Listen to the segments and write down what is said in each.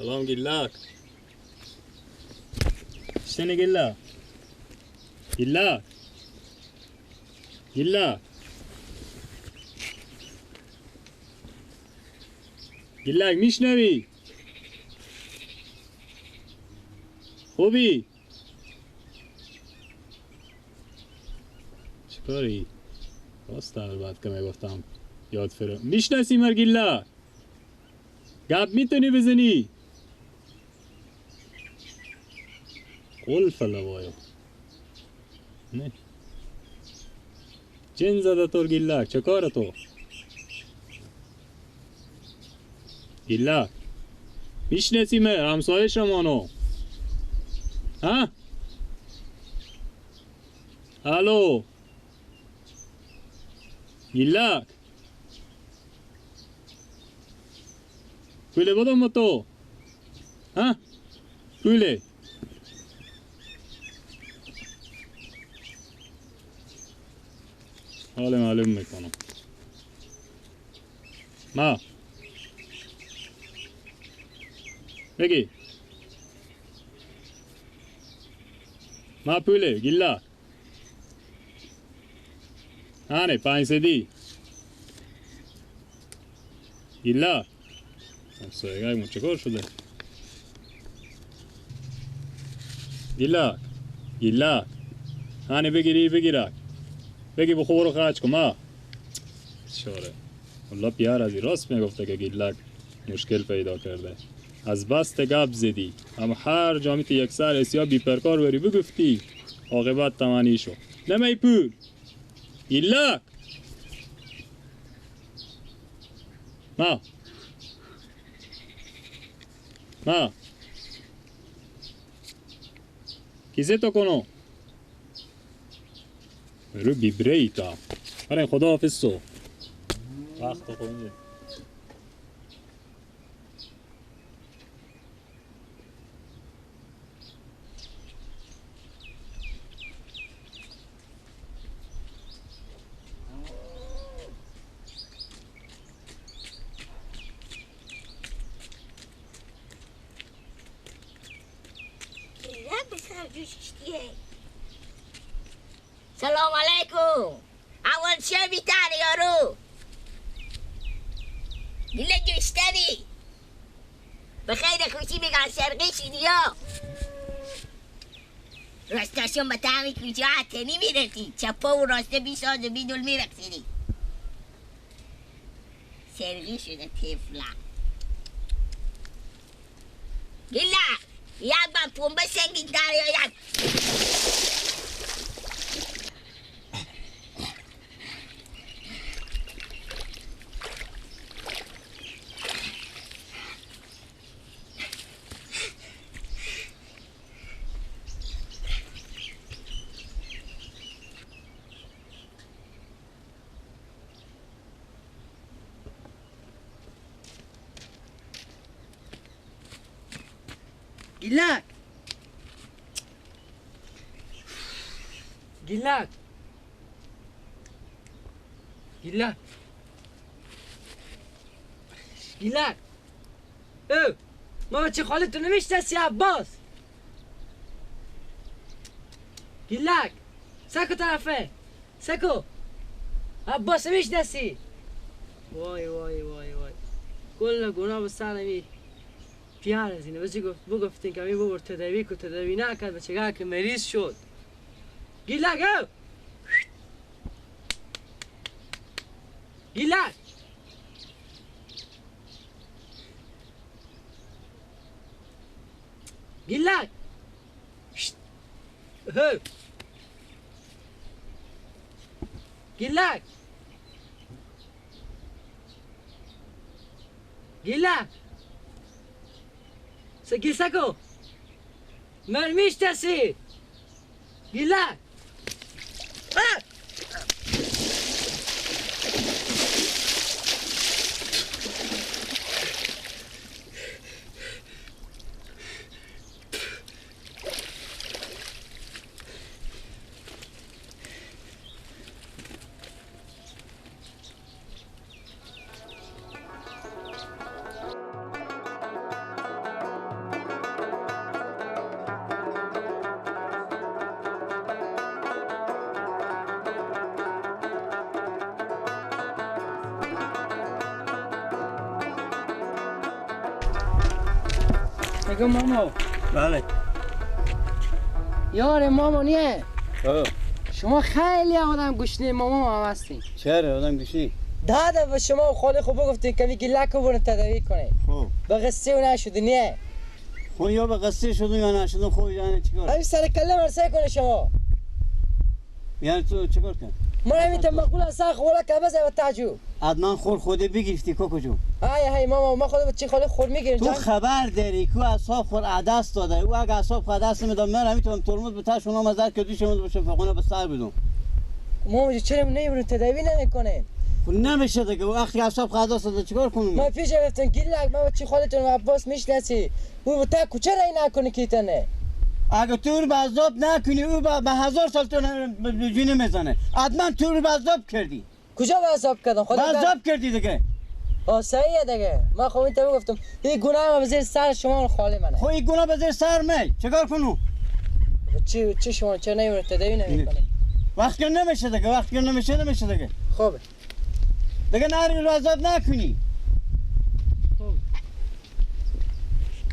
سلام گیلاک. شنی گیلا؟ گیلاک گیلاک گیلاک، میشنوی؟ خوبی؟ چیکاری؟ راست بعد که میگفتم یاد فرو میشناسی مرگیلا؟ گپ میتونی بزنی؟ قلف لوایو نه جن زده تو گیلاک، چه کار تو؟ گیلاک میشناسی مر همسایه شمانو؟ ها؟ الو گیلاک پوله بدم تو؟ ها؟ پوله حال معلوم میکنم. ما بگی ما پوله گیلاک هانه 5 دی گیلاک. همسایگاه چیکار شده؟ گیلاک گیلاک هانه بگیری بگیرک بگی بخور و خرج کن. ما چاره والله پیار از راست میگفته که گیلاک مشکل پیدا کرده. از بست گپ زدی اما هر جامی یک سر اسیا بی پرکار بری بگفتی عاقبت تمانی شو. نمی پول گیلاک ما ما کیسه تو کنو رو بیبریتا. آره خدا حافظ تو وقت خونده. سلام علیکم. اول چه بیتر یارو؟ گله گشتنی به خیر خوشی بگن سرقی شدی یا راستاشون به تعمی کوچه عتنی میرسی چپا و راسته بی ساز و بی دل میرقصیدی. سرقی شده طفله. گله یک من پنبه سنگین تر یا یک گیلاک گیلاک گیلاک گیلاک. او ما چه خالتو نمیشناسی عباس؟ گیلاک سکو طرفه سکو عباس نمیشناسی؟ وای وای وای وای کل گناه به سر پیار از اینه بچه گفت بگفتین که می ببر تداوی که تداوی نکرد بچه که مریض شد. گیلاک او گیلاک گیلاک او گیلاک گیلاک سگیسکو من میشناسی گیلاک. سگم ماما. بله. یار ماما نیه. شما خیلی آدم گشنه ماما هم هستین. چرا آدم گشنه؟ دادا به شما خاله خوب گفتین که میگی لکو برو تداوی کنه. خب. به قصه نشده نیه. خب یا به قصه شده یا نشده خب یعنی چیکار؟ همین سر کله مرسه کنه شما. یعنی تو چیکار کن؟ من همین تمقول اصلا خولا که بزن و تعجب. عدنان خور خوده بگیرفتی کوکو جون. های های ماما ما خود چی خاله خور میگیریم. تو خبر داری که اعصاب خور عدس داده. او اگه اعصاب خور عدس نمیداد من همیتونم ترمز به تاش اونام از در که دوشمون باشه فقونه به سر بدم. ماما چرا نمیرون تداوی نمیکنه؟ خب نمیشه دیگه وقتی اعصاب خور عدس داده چیکار کنم؟ ما پیش رفتم گیلک ما چی خالتون عباس میشناسی. او تا کوچه رای نکنه کیتنه. اگه تو رو به عذاب نکنی او به هزار سال تو جونه میزنه. حتما تو رو به عذاب کردی. کجا به عذاب کردم؟ خدا به عذاب کردی دیگه. آه صحیحه دیگه. من خب این تو گفتم این گناه به زیر سر شما خاله منه. خب این گناه به زیر سر من چیکار کنم؟ چی شما چرا نمیره تداوی نمیکنی؟ وقتی که نمیشه دیگه، وقتی که نمیشه نمیشه دیگه. خب دیگه نری رو عذاب نکنی. خب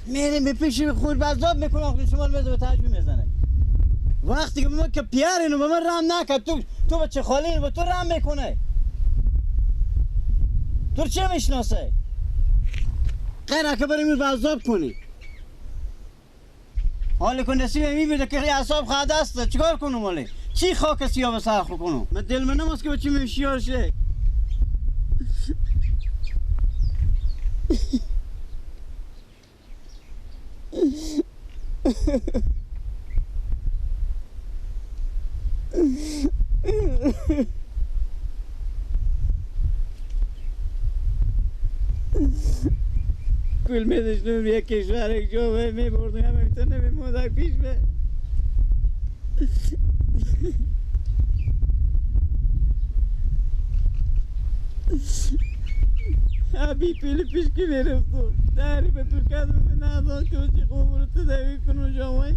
میریم به پیش خود به عذاب میکنه آخر شما رو به تعجب میزنه. وقتی که ما که پیار اینو به من رحم نکرد تو بچه خاله اینو به تو رحم میکنه. تو چه میشناسه؟ غیر که بریم به عذاب کنی. حال کن نصیب میبینه که اعصاب خواهد است چیکار کنم حالی؟ چی خاک سیاه به سر خو کنم؟ من دل من نماست که بچه میشیار شه. پول میداشتم یک کشور یک جا میبردم همه میتونه نمیموندک پیش به ابی پول پیش که میرفتم داری به پول کردم نداد که چی خوب رو تداوی کنم جامعه.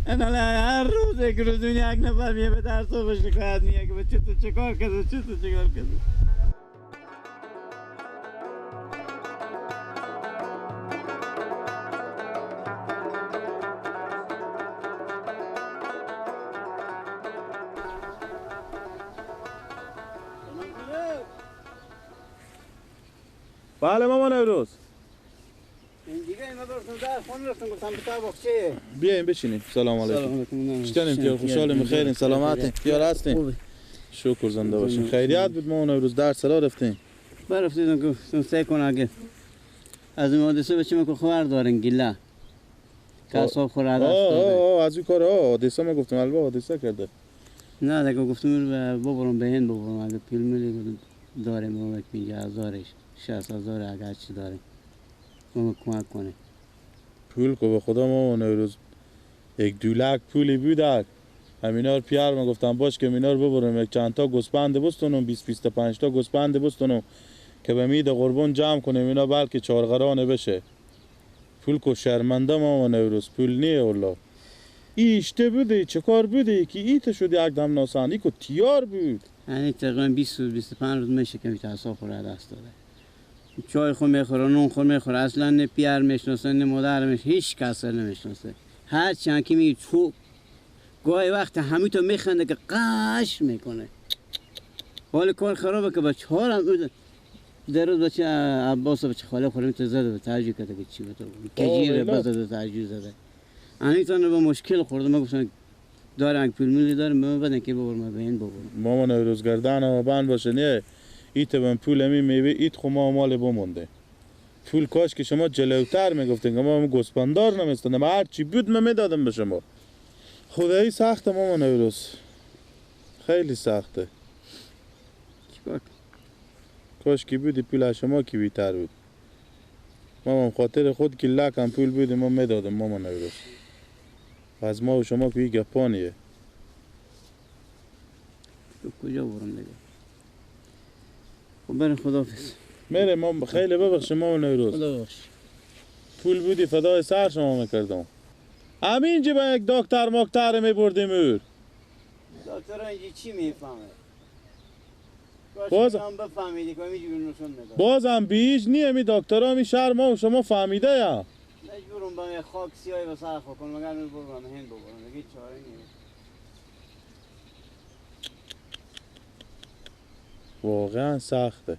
انا هر روز یک روز یک نفر میه به درس و شکایت میه که بچه تو چه کار کرده چه تو چه کار کرده. بله مامان نوروز. بیاین بشینیم. سلام علیکم. چطوریم که خوشحالیم خیرین سلامتین خیال هستیم. شکر زنده باشین. خیریت بود مامان نوروز درس را رفتیم. برفتیم که گفتم سعی کن اگه از این حادثه بچه که خبر دارن گله که اعصاب خور عدس داده. از این کار حادثه ما گفتم البته حادثه کرده. نه دیگه گفتم ببرم به هند ببرم اگه پول میلی داریم 50,000 60,000 اگر چی داریم ما کمک کنه. پول که به خدا ما نوروز 1-2 لک پولی بود. همینا رو پیار ما گفتم باش که مینا رو ببرم یک چند تا گوسفند بستونم 20-25 تا گوسفند بستونم که به مید قربون جمع کنیم اینا بلکه چهارقرانه بشه. پول کو شرمنده ما نوروز پول نیه والله. ایشته بوده چه کار بوده که ایت شد یک دم ناسان ای کو تیار بود. یعنی تقریبا 20 روز 25 روز میشه که اعصاب خورده دست داده. چای خو میخوره نون خو میخوره اصلا نه پیار میشناسه نه مادر میشناسه هیچ کس نمیشناسه. هر چند که میگه تو گاهی وقت همین تو میخنده که قش میکنه. حال کار خرابه که بچه ها هم در روز بچه عباس بچه خاله خورم تو زده به تعجب کرده که چی به تو کجیره بزده تعجب زده. انیتان به مشکل خورده. من گفتم دارم پول میلی دارم به من بدن که ببرم به این ببرم. مامان نوروز گردن و بند باشه نه ایت من پول می میوه ایت خو ما مال بمونده. پول کاش که شما جلوتر میگفتین که ما گوسفندار نمیستندم هر چی بود من میدادم به شما. خدایی سخته مامان نوروز. خیلی سخته. چیکار؟ کاش کی بودی پول از شما کی بیتر بود. مامان خاطر خود که لکم پول بود ما میدادم مامان نوروز. از ما و شما که گپانیه. کجا برم دیگه؟ خب بریم خداحافظ. میره ما خیلی ببخش ما نوروز. خدا ببخش. پول بودی فدای سر شما میکردم. همینجا با یک دکتر مکتر میبردیم اور. دکتر اینجا چی میفهمه؟ باز هم بفهمیدی که میجوری نشون میداد. بازم بیش نیه می دکترا می شهر ما و شما فهمیده یا. مجبورم با خاک سیاهی به سر خود کنم مگر من برم هند ببرم دیگه چاره نیست. واقعا سخته.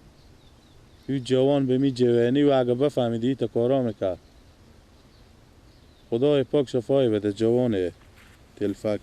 یو جوان به می جوانی و اگه بفهمیدی تا کارا میکرد. خدای پاک شفای بده جوانه تلفک.